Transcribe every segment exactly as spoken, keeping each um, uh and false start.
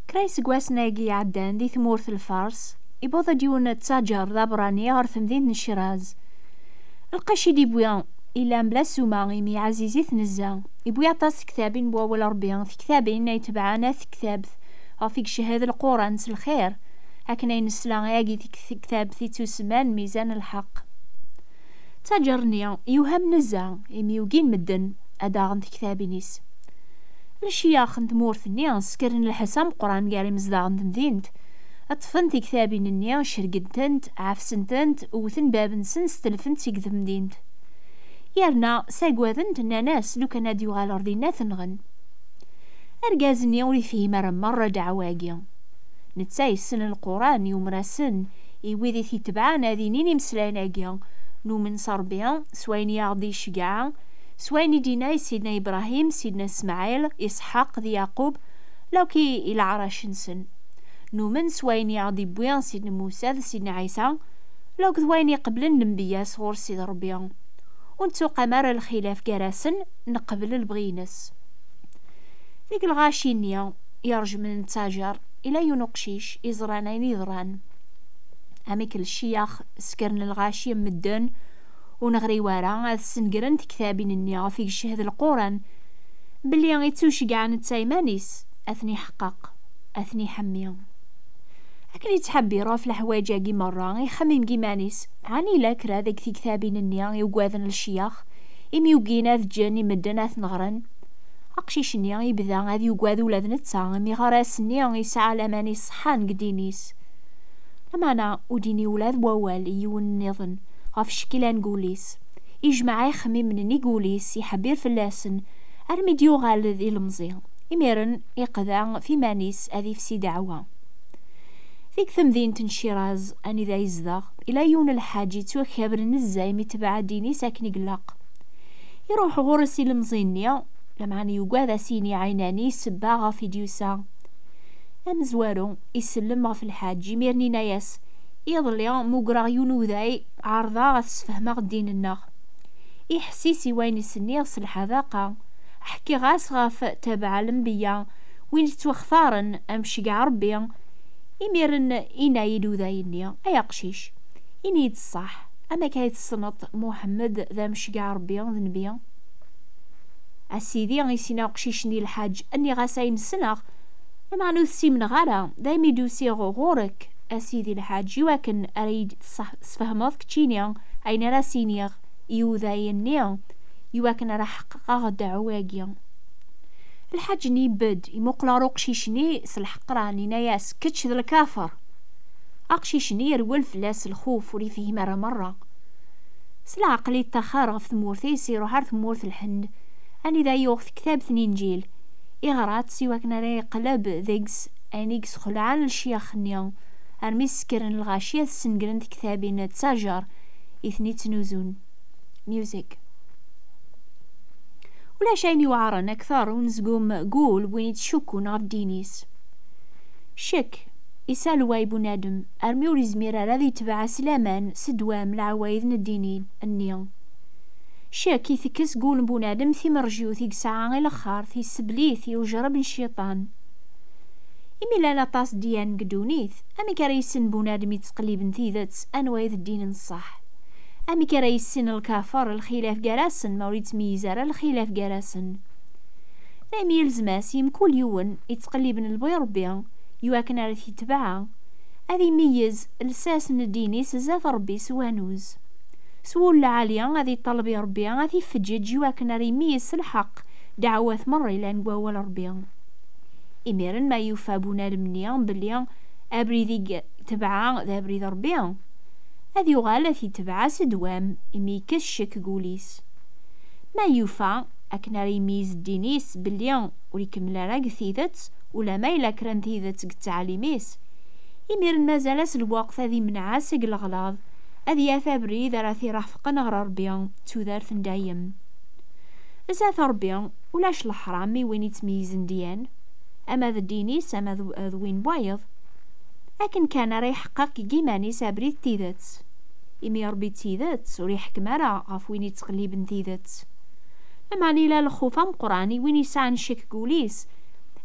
Kra iseggasen-agi iɛeddan, di tmurt n Lfers, iwweḍ-d yiwen n ttaǧer d aberrani ɣer temdint n Craz. Lqaci d-iwwi illa mebla ssuma, imi ɛzizit nezzeh. Iwwi aṭas n tektabin n wawal Ṛebbi, tektabin ay itebɛen At Tektabt, ɣef i icehhed Lquran s lxir, akken ay nesla ayagi, tektabt ittusemman Mizan n Lḥeqq. Ttaǧer-nni yewhem nezzeh, imi ugin medden ad d-aɣen tektabin-is. Lecyax n tmurt-nni skren lḥess ameqqran gar imezdaɣ n temdint. Ṭṭfen tiktabin-nni, cergen-tent, ɛefsen-tent, wwten bab-nsen, stelfen-tt seg temdint. Yerna ssagaden-t, nnan-as lukan ad d-yuɣal ɣer dinna ad t-nɣen. Argaz-nni ur yefhim ara merra ddeɛwa-agi. Netta yessen Lquran, yumer-asen i wid i t-itebɛen ad inin imeslayen-agi: numen s Ṛebbi, s wayen i aɣ-d-iceggeɛ, s wayen i d-yenna i Sidna Ibṛahim, Sidna Smaɛil, Isḥaq d Yaqub, lakk i, i leɛrac-nsen. Numen s wayen i aɣ-d-iwwi Sidna Musa d Sidna Ɛisa, lakk d wayen iqeblen lenbiya sɣur Sidi Ṛebbi. Ur nettuqam ara lxilaf gar-asen, neqbel lebɣi-ines. Deg lɣaci-nni iṛejmen n ttaǧer, ila yiwen uqcic iẓran ayen yeḍran. Amek lecyax skren lɣaci n medden ur neɣri wara, ad snegren tektabin-nni ɣef i icehhed Lquran, belli ittuceggeɛ netta iman-is, ad ten-iḥeqqeq, ad ten-iḥemmi. Akken yettḥebbir ɣef leḥwayeǧ-agi merra, ixemmem deg iman-is: ɛni yella kra deg tektabin-nni i ugaden lecyax, imi ugin ad ǧǧen i medden ad ten-ɣren? Aqcic-nni yebda ad yugad ula d netta, imi ɣer ass-nni yesɛa laman iṣeḥḥan deg ddin-is. Lameɛna ur d-yenni ula d wawal i yiwen nniḍen ɣef ccekla n wul-is. Ijmeɛ ixemmimen-nni deg wul-is, iḥebbir fell-asen, armi d-yuɣal d ilemẓi. Imiren iqda f iman-is ad ifsi ddeɛwa. Deg temdint n Ciraz, anida yezdeɣ, ila yiwen lḥaǧ yettwakabren nezzeh imi tebɛa ddin-is akken i ilaq. Iruḥ ɣur-s ilemẓi-nni, lameɛna yugad ad s-yini ɛinani ssebba ɣef i d-yusa. Amezwaru isellem ɣef lḥaǧ, imiren yenna-yas: iḍelli mmugreɣ yiwen uday, ɛerḍeɣ ad t-sfehmeɣ ddin-nneɣ. Iḥessis i wayen i s-nniɣ s lḥadaqa. Ḥkiɣ-as ɣef tabaɛ lenbiya, win yettwaxtaren amceggeɛ Ṛebbi. Imiren yenna-yi-d uday-nni: ay aqcic, ini-yi-d ṣṣeḥ, amek ay tessneḍ Muḥemmed d amceggeɛ Ṛebbi, d nnbi? A sidi, i s-yenna uqcic-nni lḥaǧ, nniɣ-as ayen ssneɣ, lameɛna ur t-ssimneɣ ara, daymi d-usiɣ ɣur-k, a sidi lḥaǧ, iwakken ara yi-d-tesfehmeḍ keččini ayen ara s-iniɣ i uday-nni, iwakken ara ḥeqqeɣ ddeɛwa-agi. Lḥaǧ-nni ibedd, imuqel ɣer uqcic-nni s lḥeqran, yenna-yas: kečč d lkafer! Aqcic-nni yerwel fell-as lxuf, ur yefhim ara merra. S leɛqel iṭṭaxar ɣef tmurt-is, iruḥ ar tmurt Lḥend, anida yuɣ tektabt n Inǧil. Iɣra-tt iwakken ara yeqleb deg-s ayen i yesxelɛen lecyax-nni, armi skren lɣaci ad snegren tektabin d ttajer i ten-ittnuzun. Music. Ulac ayen iweɛren akteṛ unezgum n wul n win ittcukkun ɣef ddin-is. Ccek isalway bunadem, armi ur izmir ara ad itbeɛ s laman s ddwam leɛwayed n ddin-nni. Ccek itekkes deg wul n bunadem timerjut i yesɛa i lexxart, isebli-t i ujreb n cciṭan. Imi llan aṭas n ddyan deg ddunit, amek ara yissen bunadem yettqelliben tidet anwa i d ddin n ṣṣeḥ? Amek ara yissin lkafer lxilaf gar-asen ma ur yettmeyyiz ara lxilaf gar-asen? Daymi yelzem-as i mkul yiwen yettqelliben lebɣi Ṛebbi iwakken ara t-yetbeɛ, ad imeyyez lsas n ddin-is zdat Ṛebbi s wanuz. S wul lɛali ad iṭaleb i Ṛebbi ad t-ifeǧǧeǧ iwakken ara imeyyez s lḥeqq ddeɛwat merra yellan deg wawal Ṛebbi. Imiren ma yufa bunadem-nni belli abrid i yetbeɛ d abrid Ṛebbi, ad yuɣal ad t-yetbeɛ s ddwam imi yekkes ccek deg wul-is. Ma yufa akken ara imeyyez ddin-is belli ur ikemmel ara deg tidet, ulamma yella kra n tidet deg ttɛalim-is, imiren mazal-as lweqt ad imneɛ seg leɣlaḍ, ad yaf abrid ara t-irafqen ɣer Ṛebbi d tudert n dayem. Zdat Ṛebbi, ulac leḥram i win ittmeyyizen dyan, ama d ddin-is, ama d, d win wayeḍ. Akken kan ara iḥeqqeq deg yiman-is abrid n tidet, imi Ṛebbi d tidet, ur iḥekkem ara ɣef win ittqelliben tidet. Lameɛna ila lxuf ameqqran i win yesɛan ccek deg wul-is,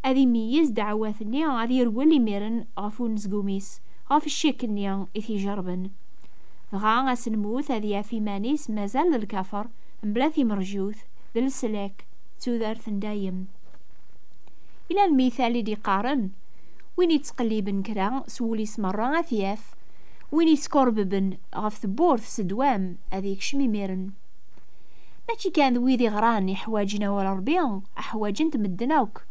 ad imeyyez ddeɛwat-nni, ad yerwel imiren ɣef unezgum-is, ɣef ccek-nni i t-ijerben. Dɣa ass n lmut ad yaf iman-is mazal d lkafer, mebla timerjut, d leslak, d tudert n dayem. Ila lmital i d-iqqaren: win yettqelliben kra s wul-is merra ad t-yaf, win yeskurbeben ɣef tewwurt s ddwam ad yekcem imiren. Mačči kan d wid iɣran i ḥwaǧen awal Ṛebbi, ḥwaǧen-t medden akk.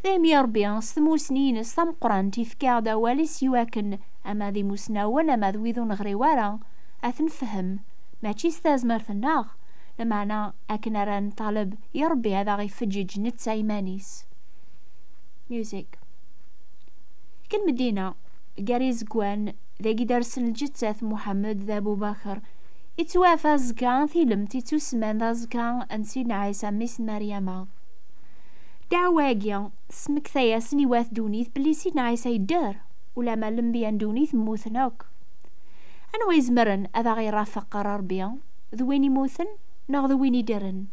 Daymi Ṛebbi s tmusni-ines tameqqrant ifka-aɣ-d awal-is iwakken ama d imusnawen ama d wid ur neɣri wara ad t-nefhem, mačči s tazmert-nneɣ, lameɛna akken ara nṭaleb i Ṛebbi ad aɣ-ifeǧǧeǧ netta iman-is. Music. Deg Lmedina, gar izeggan, dagi dersen lǧettat Muḥemmed d Abu Bakr, yettwaf aẓekka tilemt yettusemman d aẓekka n Sidna Ɛisa mmi-s n Meryama. Ddeɛwa-agi tesmektay-asen i wat ddunit belli Sidna Ɛisa yedder, ulamma lenbiya n ddunit mmuten akk. Anwa izemren ad aɣ-irafeq ɣer Ṛebbi, d win immuten neɣ d win iddren?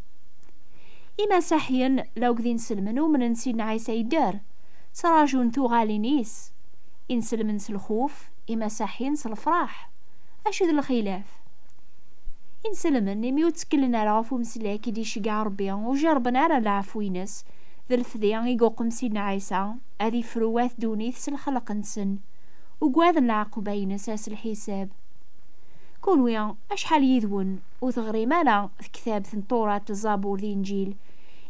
Imasaḥiyen, la akked inselmen, umnen Sidna Ɛisa yedder, ttraǧun tuɣalin-is. Inselmen s lxuf, imasaḥiyen s lefraḥ. Acu d lxilaf? Inselmen, imi ur tteklen ara ɣef umeslak i d-iceggeɛ Ṛebbi, ur jerrben ara leɛfu-ines, d lefdi i yuqem Sidna Ɛisa, ad ifru wat ddunit s lxelq-nsen, ugaden lɛeqba-ines ass lḥisab. Kunwi, acḥal yid-wen ur teɣrim ara tektabt n Tturat, Ẓẓabur d Inǧil,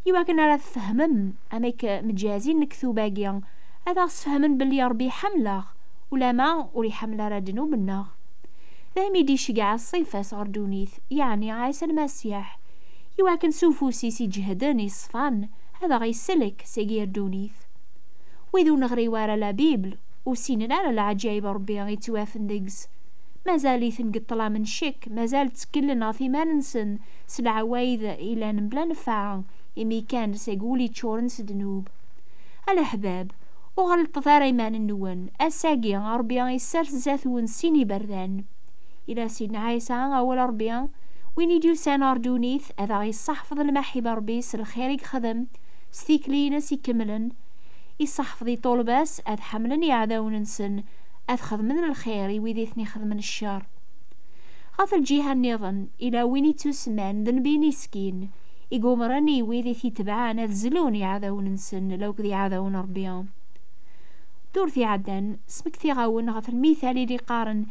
iwakken ara tfehmem amek mǧazin lektub-agi, ad aɣ-sfehmen belli Ṛebbi iḥemmel-aɣ, ulama ur iḥemmel ara ddnub-nneɣ? Daymi d-iceggeɛ ṣṣifa-s ɣer ddunit, yeɛni Ɛisa Lmasiḥ, iwakken s ufus-is iǧehden iṣfan ad aɣ-isellek seg yir ddunit. Wid ur neɣri wara la Bible, ur ssinen ara leɛǧayeb n Ṛebbi yettwafen deg-s. Mazal-iten deg ṭṭlam n ccek, mazal tteklen ɣef iman-nsen s leɛwayed ilan mebla nnfeɛ, imi kan seg wul yeččuren s ddnub. A leḥbab, ur ɣellṭet ara iman-nwen. Ass-agi, Ṛebbi issers zdat-wen sin iberdan. Ila Sidna Ɛisa, awal Ṛebbi, win i d-yusan ɣer ddunit, ad aɣ-isseḥfeḍ lmaḥiba Ṛebbi s lxir i yexdem, s tikli-ines ikemlen, isseḥfeḍ i ṭṭulba-s ad ḥemmlen iɛdawen-nsen, ad xedmen lxir i wid i ten-ixedmen ccer. Ɣef lǧiha nniḍen, ila win ittusemman d nnbi n iskin, i yumren i wid i t-itebɛen ad zlun iɛdawen-nsen, la akked iɛdawen n Ṛebbi. Ddurt iɛeddan, smektiɣ-awen ɣef lmital i d-iqqaren: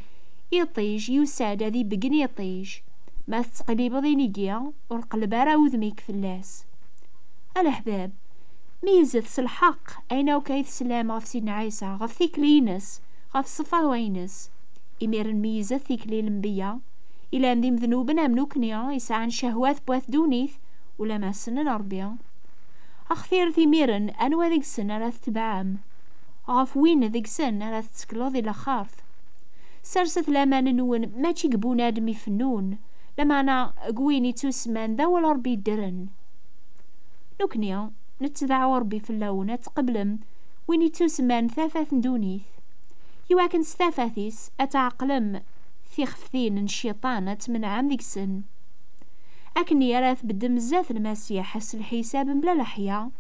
iṭij yusa-d ad ibeggen iṭij. Ma tettqellibeḍ inigi, ur qelleb ara udem-ik fell-as. A leḥbab, meyyzet s lḥeqq ayen akk ay teslam ɣef Sidna Ɛisa, ɣef tikli-ines, ɣef ṣṣefawa-ines. Imiren meyyzet tikli n lenbiya, ilan d imednuben am nukni, yesɛan ccehwat n wat ddunit, ulama ssnen Ṛebbi. Xtiret imiren anwa deg-sen ara tetbeɛem, ɣef win deg-sen ara tettekleḍ i laxert. Serset laman-nwen mačči deg bunadem ifennun, lameɛna deg win ittusemman d awal Ṛebbi yeddren. Nukni, nettdeɛwa Ṛebbi fell-awen ad tqeblem win ittusemman tafat n ddunit, iwakken s tafat-is ad tɛeqlem tixeftin n cciṭan, ad tmenɛem deg-sen. Akken ara tbeddem zdat Lmasiḥ ass lḥisab mebla leḥya,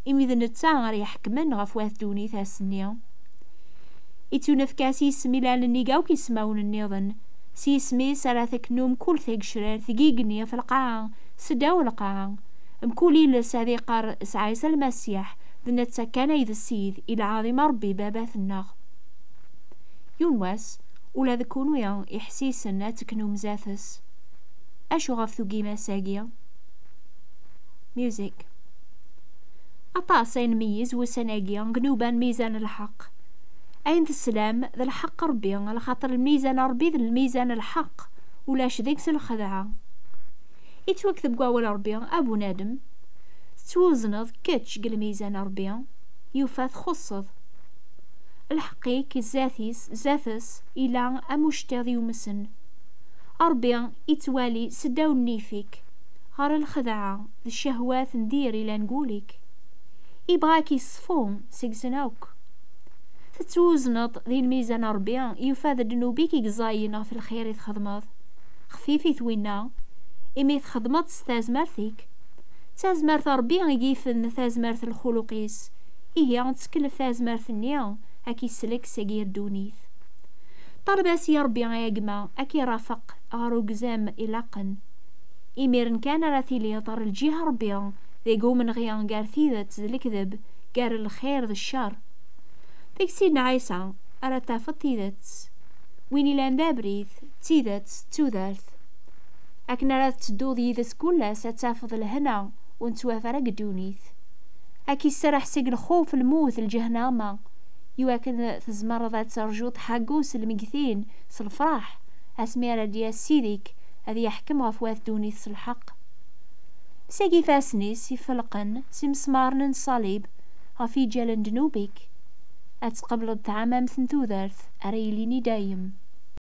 imi d netta ara iḥekmen ɣef wat ddunit ass-nni. Ittunefk-as isem ilal nnig akk ismawen nniḍen. S yisem-is ara teknu mkul tagecrart deg igenni ɣef lqaɛa, seddaw lqaɛa. Mkul iles ad iqqar s Ɛisa Lmasiḥ, d netta kan ay d Ssid, i lɛaḍima Ṛebbi Baba-tneɣ. Yiwen wass, ula d kunwi iḥsisen ad teknum zdat-s. Acu ɣef tugim ass-agi? Music. Aṭas ay nmeyyez wussan-agi deg nnuba n lmizan n lḥeqq. Ayen teslam d lḥeqq Ṛebbi, lxaṭer lmizan n Ṛebbi d lmizan n lḥeqq, ulac deg-s lxedɛa. Yettwakteb deg wawal Ṛebbi: a bunadem, tettwuzneḍ kečč deg lmizan n Ṛebbi, yufa txuṣṣeḍ. Lḥeqq-ik zdat-is, zdat-s, ila am ucettiḍ yumsen. Ṛebbi ittwali seddaw nnif-ik, ɣer lxedɛa d ccehwat n dir ilan deg wul-ik. Ibɣa-k iṣfu seg-sen akk. Tettwuzneḍ di lmizan n Ṛebbi, yufa-d ddnub-ik i yeẓẓayen ɣef lxir i txedmeḍ. Xfifit winna, imi txedmeḍ s tazmert-ik. D tazmert n Ṛebbi i yifen tazmert n lxuluq-is, Ihi, ttkellef tazmert-nni ad k-isellek seg yir ddunit. Ṭaleb-as i Ṛebbi a gma ad k-irafeq ɣer ugzam ilaqen. Imiren kan ara tiliḍ ɣer lǧiha Ṛebbi, deg umenɣi gar tidet d lekdeb, gar lxir d ccer. Deg Sidna Ɛisa ara tafeḍ tidet. Win ilan d abrid, d tidet, d tudert. Akken ara tettedduḍ yid-s kul ass, ad tafeḍ lehna ur nettwaf ara deg ddunit. Ad k-isserreḥ seg lxuf, lmut, lǧehnama, iwakken tzemreḍ ad terjuḍ ḥagu s lmegtin, s lefraḥ, asmi ara d-yas Ssid-ik ad yeḥkem ɣef wat ddunit s lḥeqq. Seg ifassen-is ifelqen s imesmaren n ṣṣalib ɣef yiǧal n ddnub-ik, ad tqebleḍ tɛamamt n tudert ara yilin i dayem.